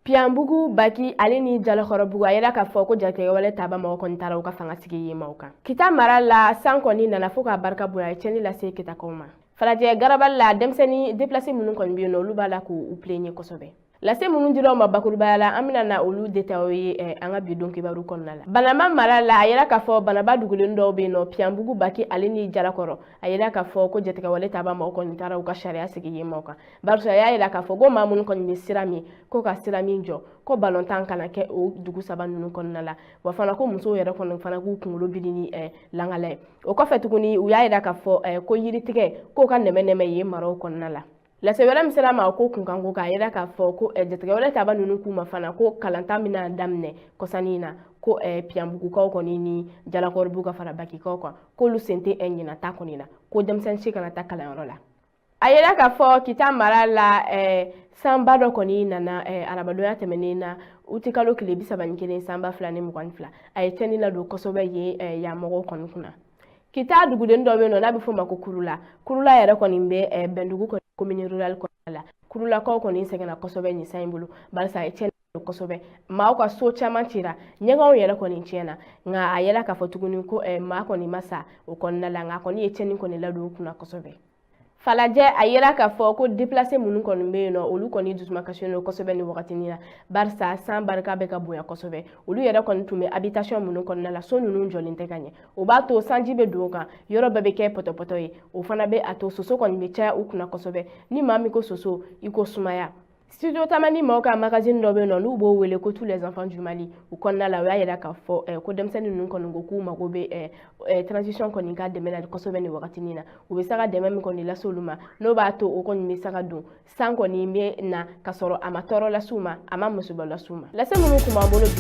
Piyanbugu, Baki ale ni Jalakɔrɔbugu, a yira k'a fɔ ko jatigɛwale taba mɔgɔ kɔni taara u ka fanga sigi yen maaw kan. Kita mara la, san kɔni nana fo k'a barika bonya, a ye tiɲɛni lase Kitakaw ma. Falajɛ Garabali la, denmisɛnnin déplacé minnu kɔni bɛ yen nɔ, olu b'a la k'u plaignent kosɛbɛ. Lase minnu dira ma bakurubaya la, an bɛna na olu détails ye an ka bi don kibaru kɔnɔna la. Banaba mara la, a yira k'a fɔ Banaba dugulen dɔw bɛ yen nɔ, Piyanbugu, Baki ale ni Jalakɔrɔ, a yira k'a fɔ ko jatigɛwale taba mɔgɔ kɔni taara u ka sariya sigi yen maaw kan, barisa a y'a yira k'a fɔ ko maa minnu kɔni bɛ sira min ko ka sira min jɔ, ko balontan kana kɛ o dugu saba ninnu kɔnɔna la. Wa fana ko musow yɛrɛ kɔni fana k'u kunkolo bili ni langala ye. O kɔfɛ tuguni, u y'a yira k'a fɔ ko yiritigɛ k'o ka nɛmɛ nɛmɛ yen maraw kɔnɔna la. Lase wɛrɛ min sera ma ko kunkanko k'a yira k'a fɔ ko jatigɛwale taba ninnu k'u ma fana ko kalanta bɛna daminɛ kɔsannin na, ko Piyanbugukaw kɔni ni Jalakɔrɔbugu ka fara Bakikaw kan, k'olu sen tɛ ɲinata kɔni na, ko denmisɛnnin si kana taa kalanyɔrɔ la. A yira k'a fɔ Kita mara la, sanba dɔ kɔni nana arabadonya tɛmɛnen na, utikalo tile 31 san 2022. A ye tiɲɛni ladon kosɛbɛ yen yan mɔgɔw kɔni kunna. Kita duguden dɔ bɛ yen nɔ n'a bɛ f'o ma ko Kurula. Kurula yɛrɛ kɔni bɛ Bɛndugu kɔni commune rurale kɔnɔna la. Kurulakaw kɔni sɛgɛnna kosɛbɛ nin san in bolo, barisa a ye tiɲɛni kosɛbɛ, maaw ka so caman cira, ɲɛgɛnw yɛrɛ kɔni tiɲɛna. Nka a yɛlɛ k'a fɔ tuguni ko maa kɔni ma sa o kɔnɔna la, nka a kɔni ye tiɲɛni kɔni ladon u kunna kosɛbɛ. Falajɛ, a yira k'a fɔ ko déplacé minnu kɔni bɛ yen nɔ, olu kɔni dusumakasilen don kosɛbɛ nin wagatinin na, barisa san barika bɛ ka bonya kosɛbɛ. Olu yɛrɛ kɔni tun bɛ habitation minnu kɔnɔna la, so ninnu jɔlen tɛ ka ɲɛ, o b'a to sanji bɛ don o kan, yɔrɔ bɛɛ bɛ kɛ pɔtɔpɔtɔ ye. O fana bɛ a to soso kɔni bɛ caya u kunna kosɛbɛ. Ni maa min ko soso, i ko sumaya. Studio Tamani maaw ka magazine dɔ bɛ yen nɔ n'u b'o wele ko Tous les enfants du Mali, u kɔnɔna la, u y'a yira k'a fɔ ko denmisɛnnin ninnu kɔni ko k'u mago bɛ transition kɔni ka dɛmɛ la kosɛbɛ nin wagatinin na. U bɛ se ka dɛmɛ min kɔni lase olu ma, n'o b'a to o kɔni bɛ se ka don san kɔni bɛ na ka sɔrɔ a ma tɔɔrɔ lase u ma, a ma musiba lase u ma. Lase minnu tun b'an bolo bi.